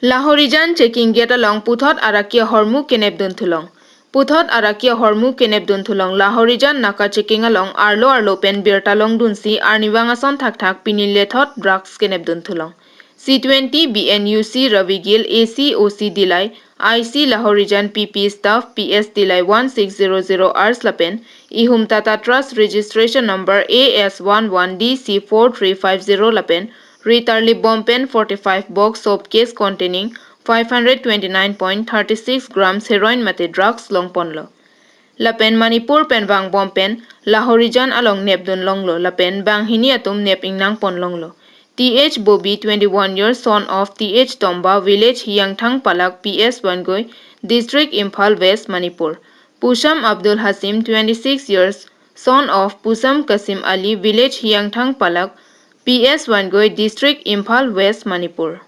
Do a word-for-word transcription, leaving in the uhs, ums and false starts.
Lahorijan checking gate along puthot araki ahormu kenep dun thulong. Puthot araki ahormu kenep dun thulong Lahorijan naka checking along arlo arlo pen birta long dunsi arnivang ason thakthak pini lethot drugs kenep dun thulong. C twenty B N U C Ravigil A C O C Dillai, I C Lahorijan P P staff P S Dillai one six zero zero hours lapen ihum Tata Trust registration number A S one one D C four three five zero lapen ritarlip bom pen forty-five box soap case containing five hundred twenty-nine point thirty-six grams heroin mate drugs longponlo. Lapen Manipur pen vangbom pen Lahorijan along nepdun longlo lapen banghini atum nep ingnang pon longlo. Th Bobi, twenty-one years, son of Th Tomba, village Hiyangthang Palak, P S Wangoi, district Imphal West, Manipur. Pusam Abdul Hasim, twenty-six years, son of Pusam Kasim Ali, village Hiyangthang Palak, P S Wangoi, district Imphal West, Manipur.